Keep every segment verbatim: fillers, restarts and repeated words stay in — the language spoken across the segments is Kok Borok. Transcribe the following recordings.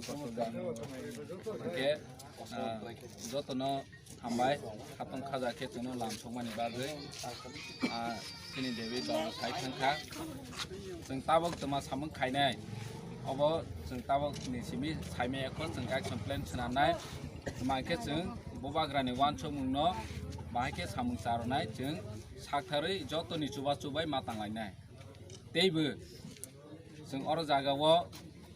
Hwnkhe, ah, jotono hambai, khatong khaja khe chwngno lam sokmani bagwi. Ah, chini Devi dol sai thangkha. Chwng tabok twma samung khainai. Obo chwng tabok ni simi saimaya kho, chwng action plan swnamnai. Twma khe chwng bubagrani uansukmungno bahai khe samung charwnai, chwng saktharwi jotoni chuba chubai ma tanglainai. Teibo chwng oro jagao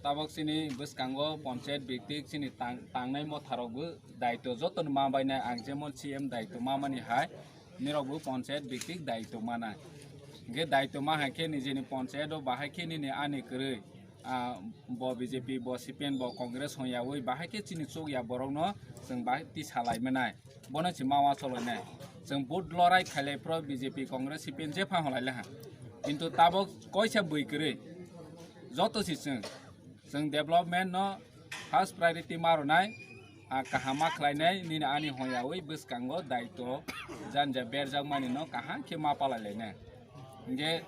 tabok chini bwskango ponchayat biktik chini tang-, tangnai motharokbo daitw jotono ma bainai, ang jemon C M daitw mamani hai nirokbo ponchayat biktik daitw manai. Hwnkhe daitw ma hai khe nijini ponchayat o bahai khe nini ani kwrwi, ah, bo B J P, bo C P M, bo Congress hwnyawi bahai khe chini chukya borokno chwng bahai tisa lai manai. Bono se ma uansuk lainai. Chwng vote lorai khailai phro B J P, Congress, C P M jepha hwnlai laha. Kintu tabok koisa bui kwrwi. Joto se chwng. Chwng development no first priority ma rwnai. A kaham ma khlainai, nini ani hwnyawi bwskango daitw janja berjak mani no kaham khe ma palai lainai. Hwnkhe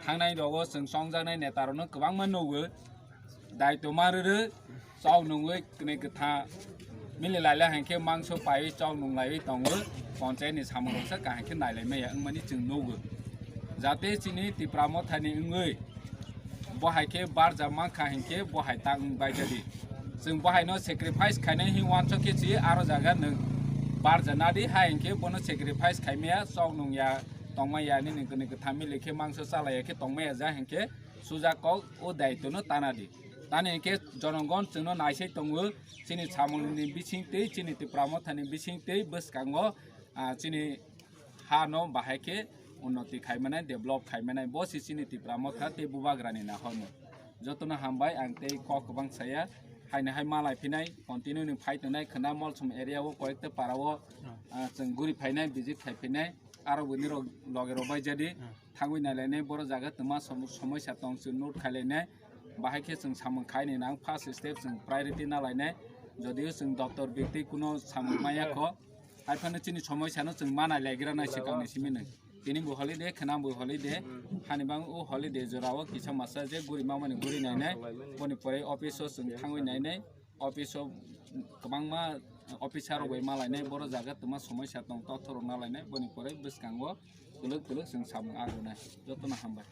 thangnai rogo chwng chongjaknai neta rokno kwbangma nugo. Daitw ma rwrw, chok nungwi kwnwi kwtha mili laila hinkhe mangso paiwi chok nung laiwi tongo, ponchayat ni samung rok se kaham khe nailai maya wngmani chwng nugo. Jate chini Tipra Motha ni wngwi bo hai khe barja mankha hinkhe bo hai ta wng baijadi. Chwng bo hai no sacrifice khainai hin uansuk khe chi aro jaga nwng barja nadi hai hinkhe bono sacrifice khaimaya chok nung ya tongmaya nini kwnwi kwtha mili khe mangso chalaiya khe tongmaya ja hinkhe suja kok o daitw no tana di. Tani hinkhe jonogon chwngno naisai tongo, chini samungni bisingtwi, chini Tipra Mothani bisingtwi bwskango, ah, chini ha no bahai khe unnoti khai manai, develop khai manai, bo se chini Tipra Motha tei bubagrani nahormung. Jotono hambai, ang tei kok kwbang saya, haino hai malai phinai, continue ni phai tongnai, khwna Molsom area o koyekta para o, ah, chwng guri phainai, visit khai phinai, aro bo nirok loge rok bai jadi. Thangwi nailainai, boro jaga twma som-, somoisa tong chwng note khailainai, bahai khe chwng samung khaini nang first step chwng priority nalainai, jodio chwng doctor bikti kuno samung maya kho, haiphano chini somoisa no chwng ma nailaigra nai swkang ni simi nai. Tini bo holiday, khwna bo holiday, hani bang o holiday jora o kisa masa je guri mamani guri nainai, boni pore office o chwng thangwi nainai, office o kwbangma officer rok bai malainai, boro jaga twma somoisa tong, tothorok nalainai, boni pore bwskango kwlwk kwlwk chwng samung agonai. Jotono hambai.